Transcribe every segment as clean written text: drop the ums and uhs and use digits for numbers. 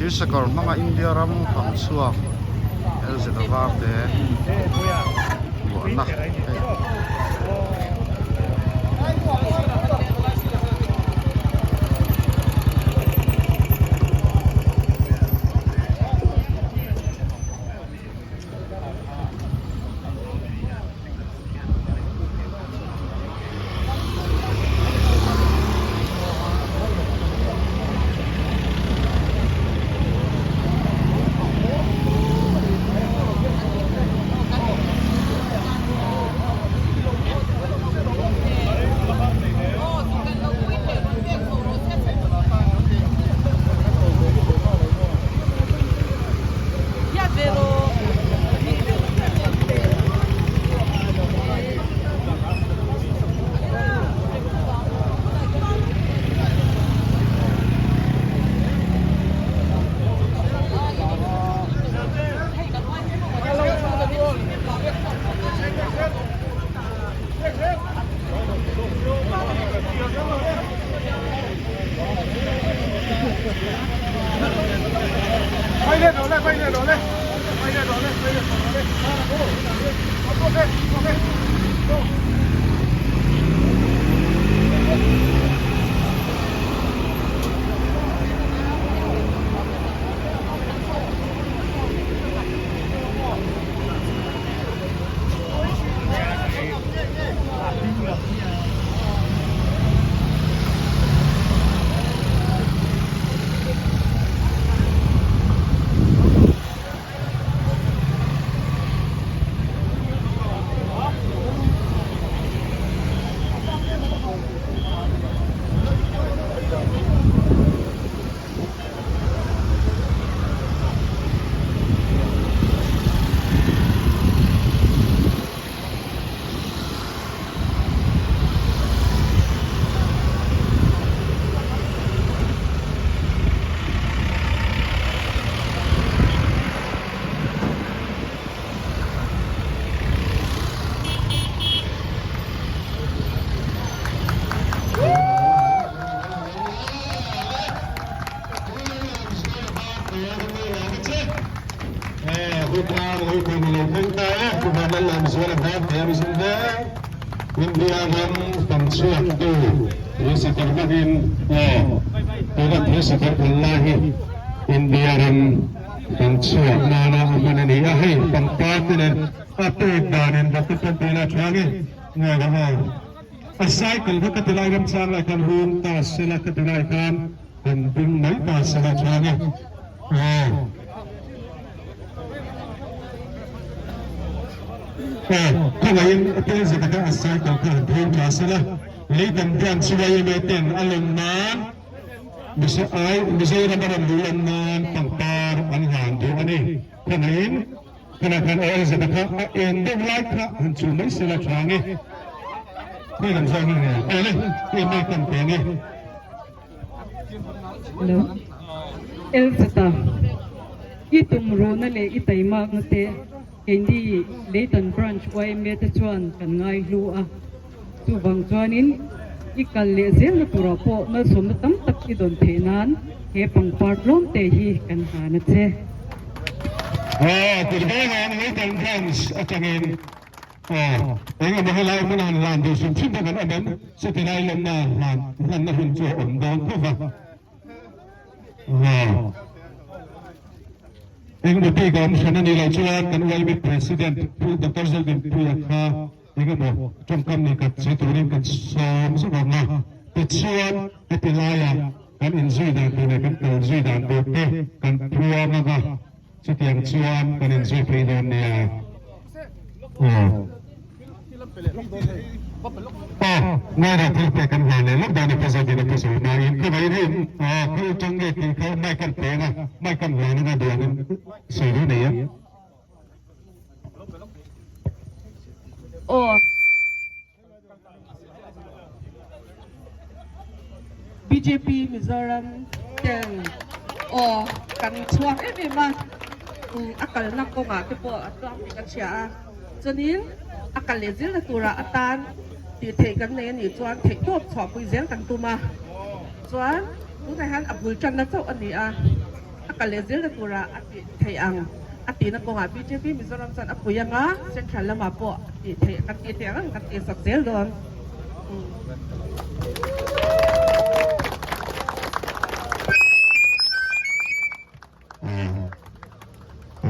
Thirsakawr hmanga India ram fang chhuak LZ var te buahna hei. India ram kan chhuak nana a hman a ni a, hei pangpar te nen a pek danin Doctor Pampela chuan in nge ka aw a cycle kha ka ti lai remchang lai khan hung ta sela ka ti lai khan han ding mai ta sela chuan in aw aw khawngaihin a tel zet kha a cycle kha han hung ta sela leitan branch yma ten a lawm nan. Mizoram a rawn luh lam nan pangpar an hlan duh a ni. Khawngaihin khanah khan a Elizabeth kha a en deuh lai kha han chhuh mai sela tha nge. Hei lam zawng hi nge awle hei mai kan pe nge. Hello Elzeta i tum ruhna leh i taimakna te keini Leitan Branch yma te chuan kan ngai hlu a. Chuvang chuanin i kal leh zelna turah pawh malsawmna tam tak i dawn theih nan he pangpar tlawm te hi kan hlan a che. Aw, Tirhbawngah Leitan Branch atangin aw, eng emaw helai hmun han hlan duh hrim hrim pawh kan awm em? Chuti lai lawmna hlan hlanna hun chu a awm dawn tho va. Aw. Eng emaw bik a awm hran a nih loh chuan kan YB President Pu Doctor Zodinpuia kha Eng emaw tawngkam nih khat che turin kan sawm zauh ang a, tichuan heti laiah kan inzui dan tur leh kan kal zui dan tur te kan phuang ang a, chutiang chuan kan inzui phei dawn nia. Aw. Aw, ngairah thil pek kan hlan leh lawk dan a phazo din a phazo nain khawvaiin hei aw khawi tang nge tih kha mic kan peng a, mic kan hlan anga duangin sawi duh nei a. Aw. Bjp Mizoram ten aw kan chhuak em em a, a kalna kawngah te pawh a tluang tih ka hria a, chuanin a kal leh zilna turah atan tih theih kan nei a nih chuan theihtawp chhuahpui zel kan tum a, chuan tunah hian a bul tanna chauh a ni a. kal leh zel na tura a tih theih ang a tihna kawngah bjp Mizoram chuan a pui anga Central lamah pawh a tih theih kan tih theih ang kan tihsak zel dawn.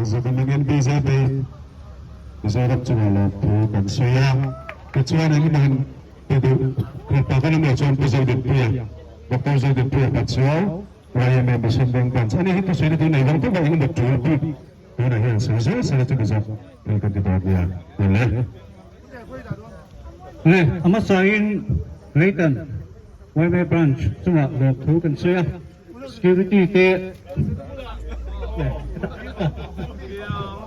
Zodamangin bjp Mizoram chungah lawmthu kan sawi a, tichuan engemaw han ti duh pa kan awm loh chuan Pu Zodinpuia, Doctor Zodinpuia Pachuau, YMA Mission Bank Branch a ni hi thusawi na tur nei vang tawp a engemaw tul bik tunah hian sawi zel sela chu Mizo thil kan ti dawn nia le. Le, a hmasain Leitan YMA Branch chungah lawmthu kan sawi a. Security te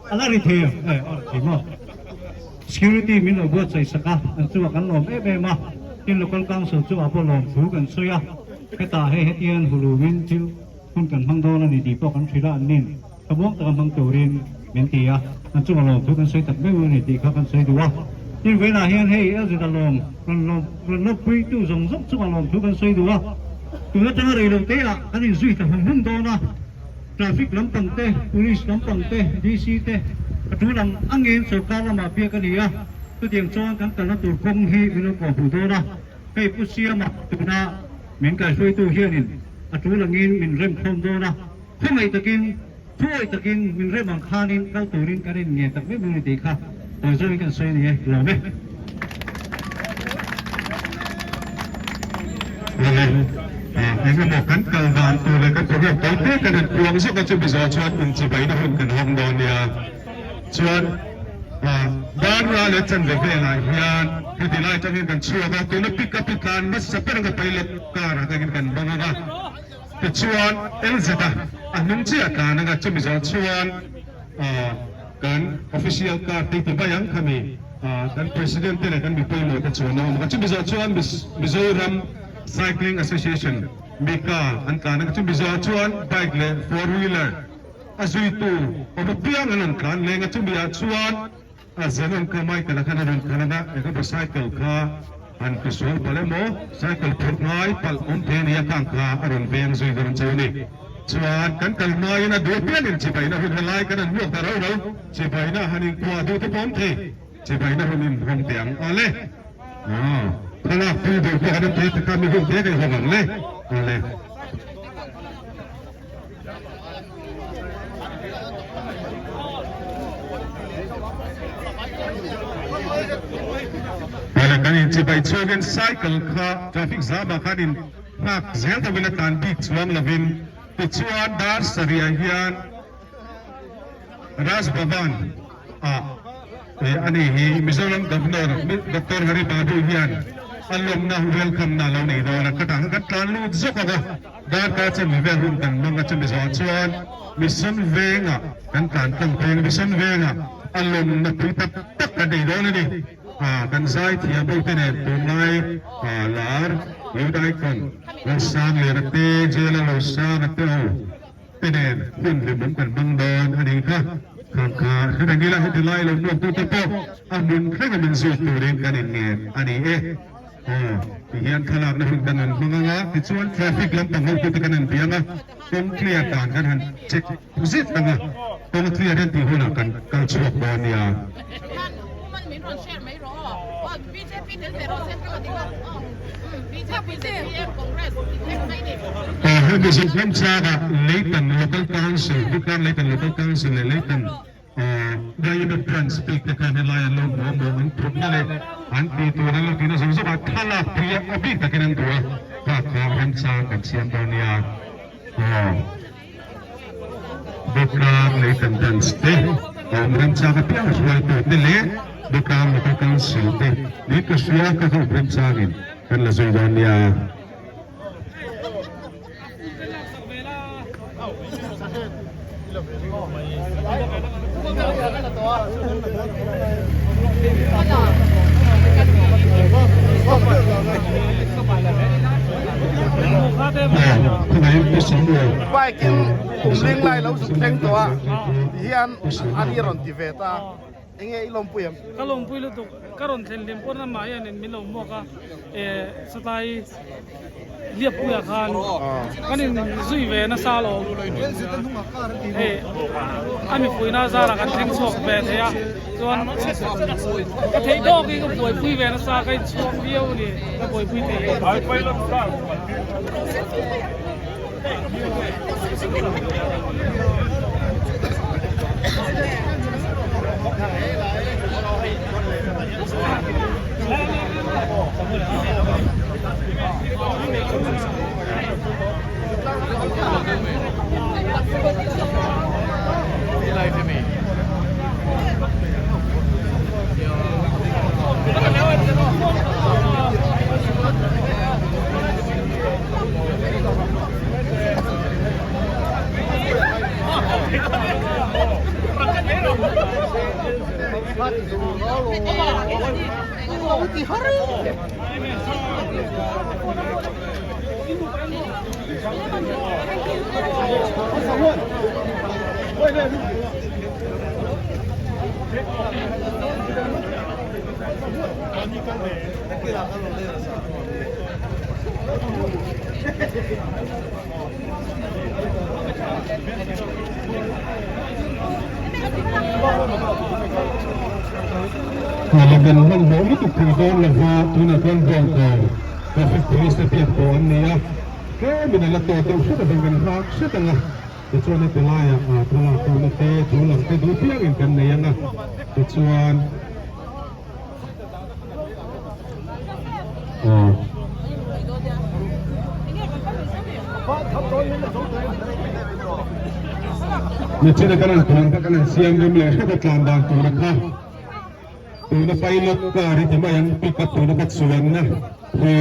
a la ri thei em eh a ri thei maw Security min lo buatsaih sak a an chungah kan lawm em em a tin Local Council chungah pawh lawmthu kan sawi a hetah hei hetian hulumin thil hun kan hmang dawn a ni tih pawh kan hrilh a an nin thlamuang taka hmang turin min ti a an chungah lawmthu kan sawi tak meuh a ni tih kha kan sawi duh a tin vawiinah hian hei Elzit a lawm rawn lawm rawn lawmpuitu zawng zawng chungah lawmthu kan sawi duh a tun atanga rei lo te ah kan inzui ta hum hum dawn a traffic lampang te police lampang te DC te a tul ang angin sorkar lamah biak a ni a chutiang chuan kan kalna tur kawng hi min lo kawhhmuh dawn a hei Pu Siama tuna min kaihruaitu hianin a tul angin min remkhawm dawn a. Khawngaih takin, thuawih takin min rem ang khanin kal turin kan in ngen tak meuh meuh ni tih kha tawi zawngin kan sawi a ni e, lawm e. Awle, engemaw kan kal dan tur leh kan program tawi te kan han puang zawk a, chumi zawh chuan inchibaina hun kan hawng dawn nia. Chuan Darra leh Chanve velah hian heti lai atangin kan chhuak a, tuna pick up hi tlan hmasa ber anga pilot car atangin kan bang ang a. Tichuan, LZ a a hnung chiah tlan anga chumi zawh chuan kan official card te ti mai ang khami kan President te leh kan mi pawimawh te chuan a awm a, chumi zawh chuan Mizoram Cycling Association, MICA, an tlan anga chumi zawh chuan bike leh four wheeler a zuitu awm apiang an rawn tlan leng a, chumi ah chuan A zen ka Michael a khan a rawn kal anga eng emaw cycle kha han ti sual palh emaw cycle phurh ngai palh awm thei a nia khang kha a rawn veng zui dawn cheu a ni. Chuan kan kal hmain a duh piangin chibaina hun helai kan han hmuak ta rau rau, chibaina han inkuah duh te pawh awm thei, chibaina hun in hawng teh ang awle. Aw, thlalak pui duh pawh kan awm thei tikha mi hun te kan hawng ang le awle. Tuna kan inchibai chhungin cycle kha traffic jam ah khan in nghak zel deuhin a tlan bik chuang lovin tichuan dar sarih hian Raj Bhavan ah a ni hi Mizoram Governor Doctor Hari Babu hian a lawmna welcome na lo nei dawn a ka tah kha kan tlan lut zawk ang a. Darkar chemi vel hun kan hmang a, chumi zawh chuan Mission Vengah kan tlan tlang phei ang, Mission Vengah a lawmna pui tak tak kan nei dawn a ni. Kan zai thiam ho te nen tunlai lar Youth Icon Lalsangliana te, Jela Losanga te ho te nen hun hlimawm kan hmang dawn a nih kha. Khang kha hre ila heti lai lo hmuak tute pawh a hmun thleng a min zut turin kan inngen a ni e. Aw, ti hian thlalakna hun kan han hmang ang a, tichuan traffic lampang ho te kan han biang a, kawng clear dan kan han check zet ang a, kawng clear hian tih hunah kan kal chhuak dawn nia. Aw, hemi Zoram changah Leitan Local Council, Buklang Leitan Local Council leh Leitan Yma branch bik te khan helai an lo hmu a maw an thutna leh an tih tur an lo tihna zawng zawng ah thlalak pui a bik takin an duh a kha kha remchang kan siam dawn nia aw Bawklang Leitan branch te a awm remchang apiang a hruai tu te leh Bawklang Local Council te ni ka hria ka ho remchangin kan la zui dawn nia. Bike in kum ling lai lo zuk thleng tawh a ti hian ani rawn ti ve ta. Enge i lawmpui em? Ka lawmpui lutuk, ka rawn thlen hlim pawn amah hianin min lo hmuak a, satlai Liappuiah khan kan in zui ve nasa alawm. Hei a mipuina zarah kan thleng chhuak ve thei a, chuan ka theih tawk hi ka buaipui ve nasa, ka inchhuang viau a ni, ka buaipui thei e. Lehkhaben hmanhmawh lutuk thei dawn lova tunah chuan Bawngkawn Traffic Police te biak pawh an ni a, tlemin a la tawt deuh hret avang kan nghak hret ang a, tichuan heti laiah thlalak tuhna te chu lang te duh piangin kan nei ang a, tichuan. Nichina kan han tlan kha kan han siam rem leh hret a tlan dan tur a kha tuna pilot car hi ti mai ang pick up tuna ka chuanna hi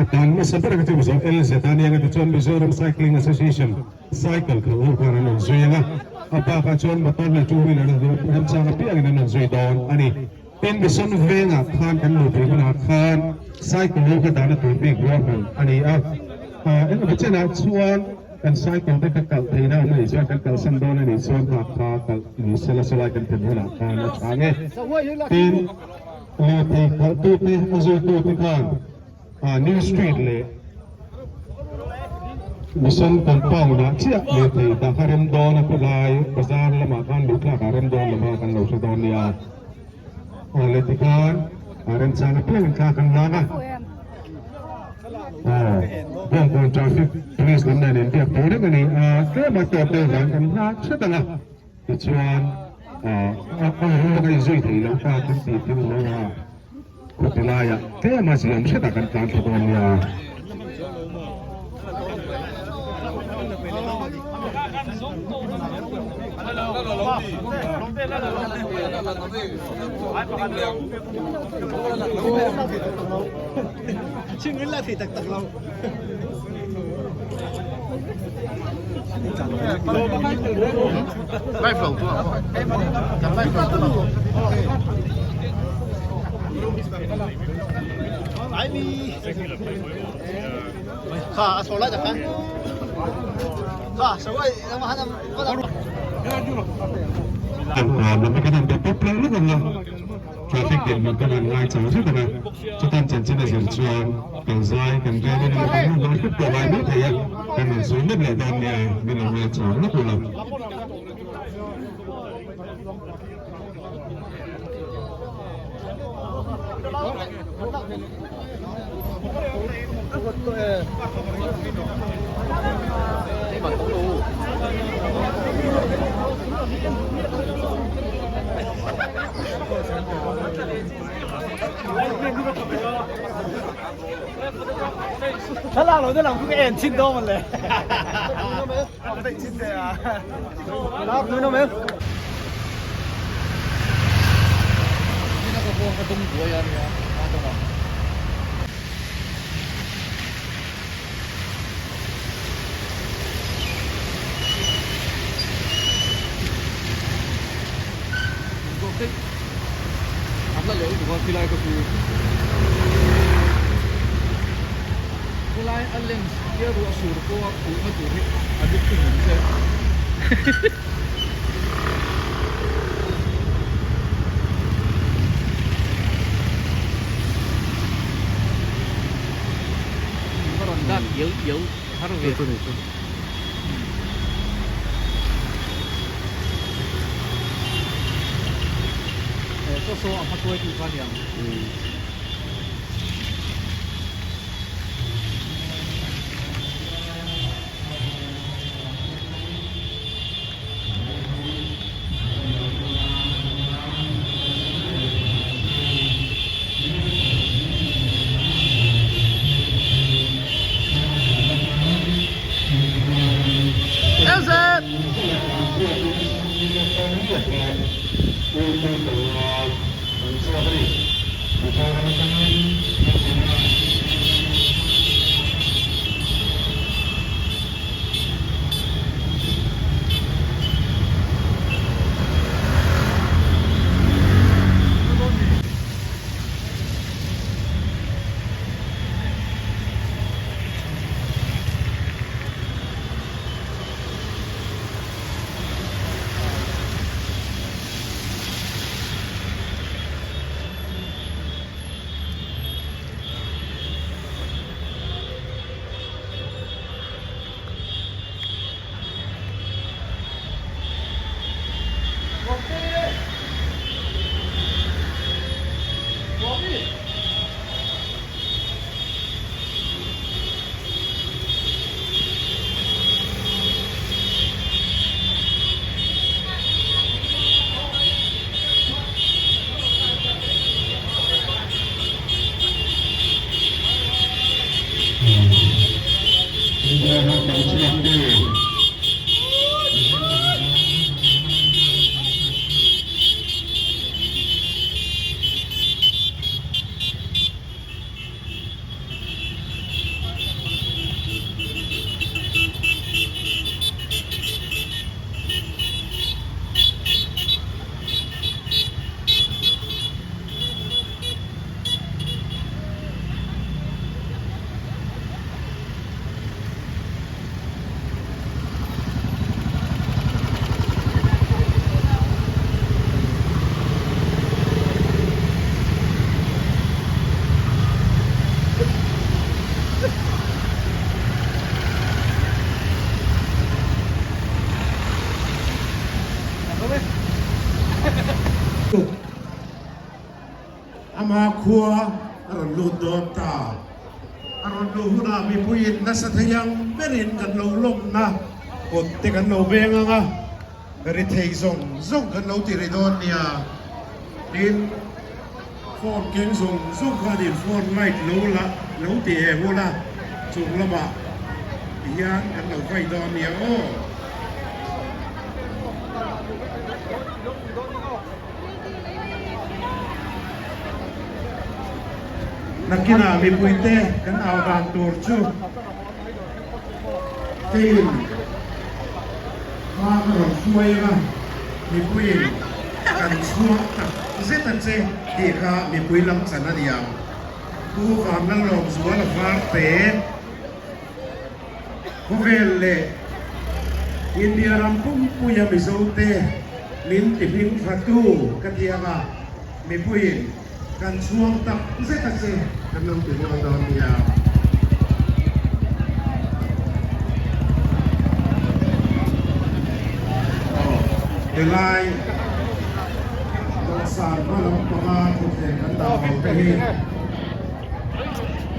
a tlan hmasa ber kha chu Mizo LZ a nia nga tichuan Mizoram Cycling Association cycle khalh ho khan an rawn zui ang a a bakah chuan motor leh two wheeler remchang apiangin an rawn zui dawn a ni. Tin, Mission vengah khan kan luh theih hunah khan cycle ho kha dahna tur bik ruahman a ni a. Engemaw chenah chuan kan cycle te kha kalh theihna awm a nih chuan kan kalhsan dawn a nih chuan hna kha kalh ni sela sawlai kan thlen hunah khan a tha nge. Tin, lirthei khalhtute a zuitute khan New Street leh Mission compound ah chiah lirthei dah kha rem dawn a khawlai bazar lamah khan luhthlak ah rem dawn lova kan lo hre dawn nia. Aw le tikhan remchang apiang in thla kan lak a. Aw Bawngkawn traffic police lam nen inbiak tawh reng a ni a, tlema tawp deuh vang kan nghak hret ang a. Tichuan a rawng a inzui theih loh ta kan tih thil lo a. Khawti laiah tlema ziam hretah kan tlan thla dawn nia. Live lo tu ah pawh kan live lo tu ah Traffic dinhmun kan han ngai chang zet ang a, chutan chanchin a zir chuan kalzai kan rel in emaw kan hmuh hmang hrep pawh ngai mai thei a, kan rawn sawi lep leh dawn nia, min lo ngai chang lawk ula. iau iau har ve. Chu ni chu. Saw saw a hmatuai tih kha a niang. Ama khua a rawn lut dawn ta. A rawn luh hunah mipuiin nasa thei ang berin kan lo lawmna kut te kan lo veng ang a, ri thei zawng zawng kan lo ti ri dawn nia. Tin, phone keng zawng zawng khanin phone light lo la lo ti em ula, chung lamah hian kan lo vai dawn nia aw. Nakinah mipuite kan au dan tur chu keiin hma ka rawn hruai anga mipuiin kan chhuak tak zet a che tih kha mipui lam chan a ni ang. Pu Vanlalawmzuala Varte. Khawvel leh India ram pumpuia Mizote min ti hming thatu ka ti ang a, mipuiin kan chhuang tak zet a che kan lo ti rual dawn nia. Aw, helai dawhsan hma lampanga thuthleng kan dah ho te hi.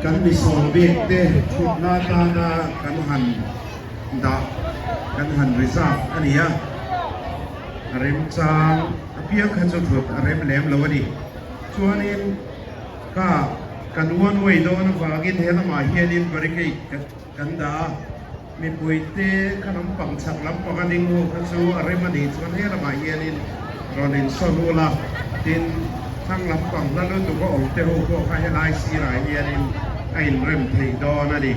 Kan misawm bik te thutna atana kan han dah, kan han reserve a ni a, a remchang apiang kha chu thut a rem lem lo a ni. Chuanin kha kan one way dawn avangin he lamah hianin barricade kan dah a, mipui te kha lampang chhak lampang a ding ho kha chu a rem a nih chuan he lamah hianin rawn insawn ula, tin thlang lampang hla lutuk a awm te ho pawh kha helai sirah hianin a inrem theih dawn a ni.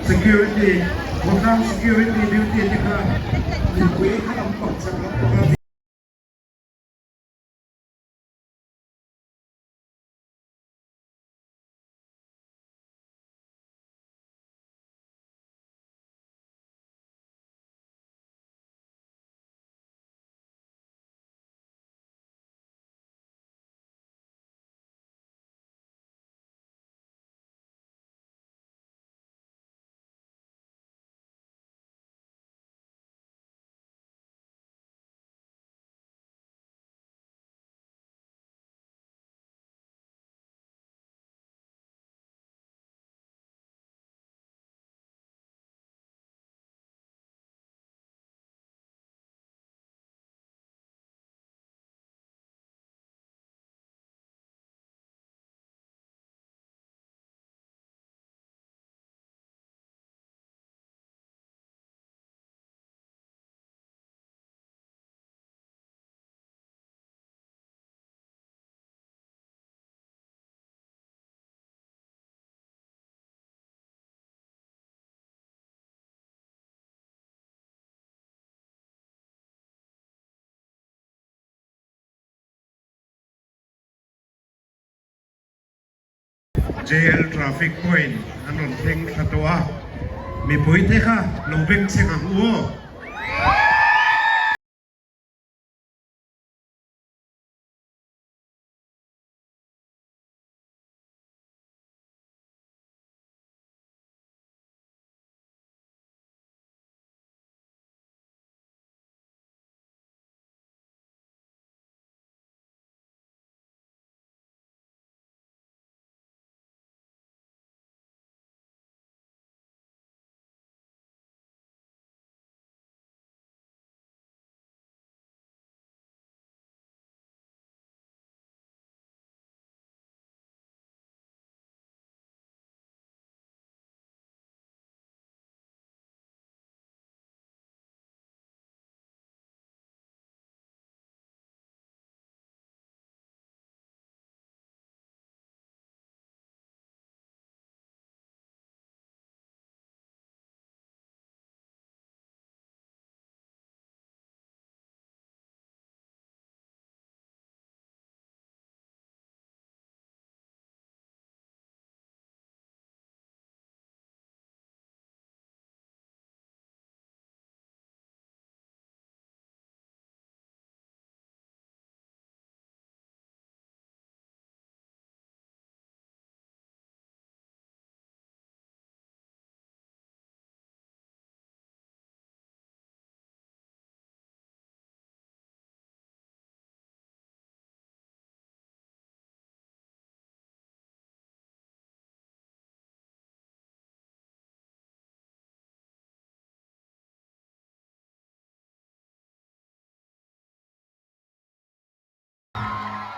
Security, khawtlang security duty te kha mipui kha lampang chak lampanga. JL Traffic Point an rawn thleng thla tawh a, mipuite kha lo bengchheng ang u aw.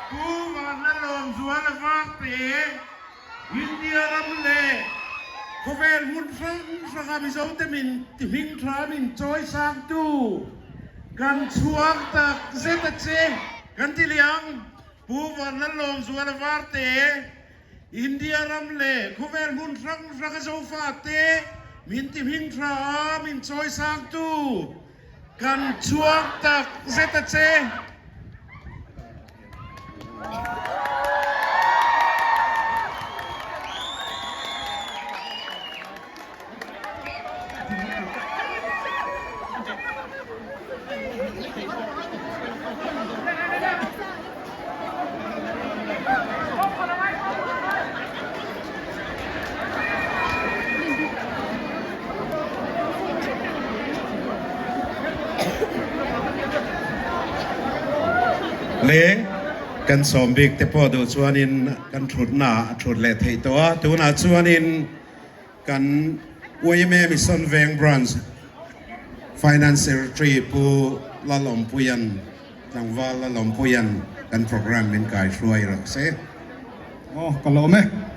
Pu Vanlalawmzuala Varte, India ram leh khawvel hmun hrang hranga Mizote min tihming tha min chawi sangtu kan chhuang tak zet a che kan ti liang. Pu Vanlalawmzuala Varte, India ram leh khawvel hmun hrang hranga Zofate min tihming tha min chawi sangtu Kan chuang tak zet a che. Le kan sawm bik te pawh duh chuanin kan thutna a thut leh theih tawh a, tunah chuanin kan YMA Mission Veng Branch Finance Secretary Pu Lalawmpuia'n Tlangval Lalawmpuia'n kan programme min kaihruai rawh se. Aw ka lawm e.